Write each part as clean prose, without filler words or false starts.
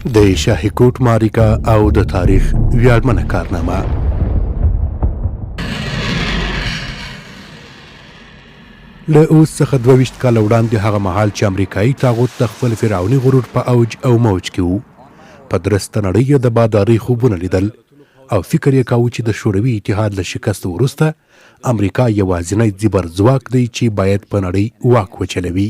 د شاهي کوټ معرکه او د تاریخ ویاړمنه کارنامه. له اوس څخه 22 کاله وړاندې، هغه مهال چې امریکایي طاغوت د خپل فرعوني غرور په اوج او موج کې و، په درسته نړۍ یې د بادارۍ خوبونه لیدل او فکر یې کاوه چې د شوروي اتحاد له شکست وروسته امریکا یوازینی زبر ځواک دی چې باید په نړۍ واک وچلوي.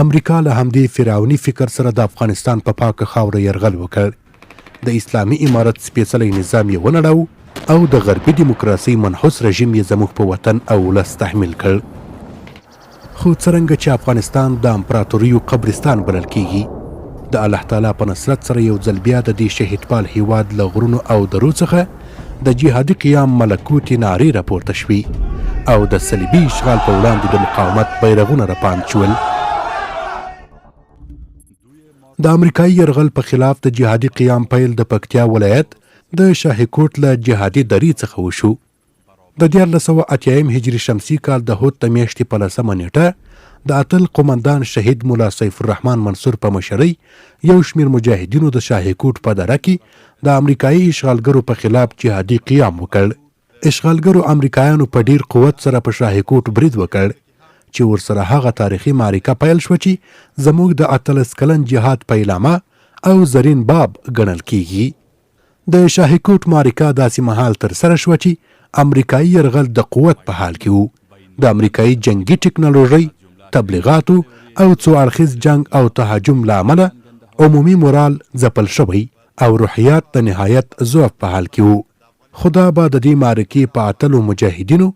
امریکا له همدې فرعوني فکر سره د افغانستان په پاکه خاوره یرغل وکړ، د اسلامي امارت سپېڅلی نظام یې ونړاو او د غربي دیموکراسۍ منحوس رژیم یې زموږ په وطن او ولس تحمیل کړ. خو څرنګه چې افغانستان د امپراتوریو قبرستان بلل کېږي، د الله تعالی په نصرت سره یو ځل بیا د دې شهیدپال هیواد له غرونو او درو څخه د جهادي قیام ملکوتي نارې راپورته شوې او د صلیبي اشغال په وړاندې د مقاومت بیرغونه رپاند شول. د امریکایي یرغل په خلاف د جهادي قیام پیل د پکتیا ولایت د شاهیکوټ له جهادي درې څخه وشو. د 1380 هجري شمسي کال د حوت د میاشتې په لسمه نېټه د اتل قومندان شهید ملا سیف الرحمن منصور په مشرۍ یو شمېر مجاهدینو د شاهیکوټ په دره کې د امریکایي اشغالګرو په خلاف جهادي قیام وکړ. اشغالګرو امریکایانو په ډیر قوت سره په شاهیکوټ برید وکړ چې ورسره هغه تاریخي معرکه پیل شوه چې زموږ د 18 کلن جهاد پیلامه او زرین باب ګڼل کیږي. د شاهیکوټ معرکه داسې مهال ترسره شوه چې امریکایي یرغل د قوت په حال کې و. د امریکایي جنګي ټکنالوژۍ، تبلیغاتو او څو اړخیز جنګ او تهاجم له امله عمومي مورال ځپل شوی او روحیات د نهایت ضعف په حال کې وو. خو دا به د دې معرکې په اتلو مجاهدینو،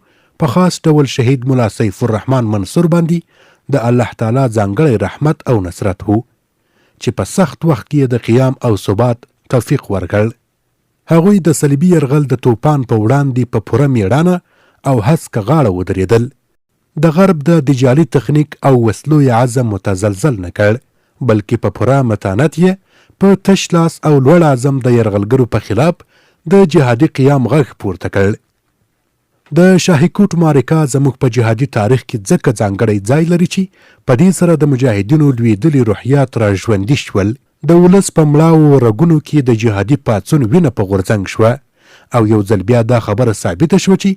په خاص ډول شهید ملا سیف الرحمن منصور باندې د الله تعالی ځانګړی رحمت او نصرت و. چې په سخت وخت کې یې د قیام او ثبات توفیق ورکړ. هغوی د صلیبي یرغل د توپان په وړاندې په پوره مېړانه او هسکه غاړه ودرېدل. د غرب د دجالي تخنیک او وسلو یې عزم متزلزل نه کړ، بلکې په پوره متانت یې په تش لاس او لوړ عزم د یرغلګرو په خلاف د جهادي قیام غږ پورته کړ. د شاهیکوټ معرکه زموږ په جهادي تاریخ کې ځکه ځانګړی ځای لري چې په دې سره د مجاهدینو لوېدلي روحیات را ژوندي شول، د ولس په مړاوو رګونو کې د جهادي پاڅون وینه په غورځنګ شوه او یو ځل بیا دا خبره ثابته شوه چې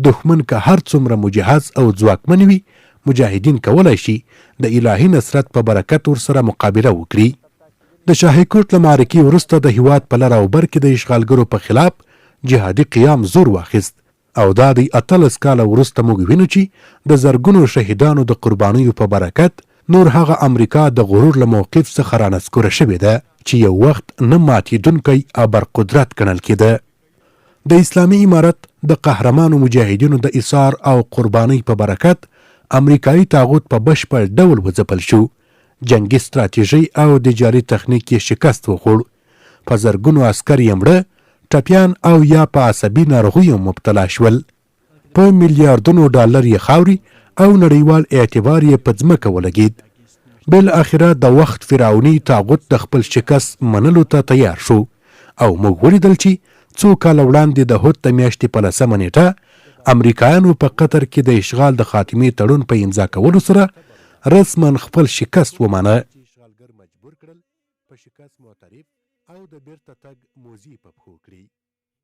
دښمن که هر څومره مجهز او ځواکمن وي، مجاهدین کولای شي د الهي نصرت په برکت ورسره مقابله وکړي. د شاهیکوټ له معرکې وروسته د هیواد په لر او بر کې د اشغالګرو په خلاف جهادي قیام زور واخیست او دا دی 18 کاله وروسته موږ وینو چې د زرګونو شهیدانو د قربانیو په برکت نور هغه امریکا د غرور له موقف څخه رانسکوره شوې ده چې یو وخت نه ماتېدونکی ابر قدرت ګڼل کېده. د اسلامي امارت د قهرمانو مجاهدینو د ایثار او قربانۍ په برکت امریکایي طاغوت په بشپړ ډول وځپل شو، جنګي ستراتیژۍ او دجالي تخنیک یې شکست وخوړ، په زرګونو عسکر یې مړه، ټپیان او یا په عصبي ناروغیو مبتلا شول. په میلیاردونو ډالر یې خاوري او نړیوال اعتبار یې په ځمکه ولګید. بالاخره د وخت فرعوني طاغوت د خپل شکست منلو ته تیار شو او موږ ولیدل چې څو کاله وړاندې د حوت د میاشتې په لسمه نېټه امریکایانو په قطر کې د اشغال د خاتمې تړون په امضا کولو سره رسما خپل شکست ومانه.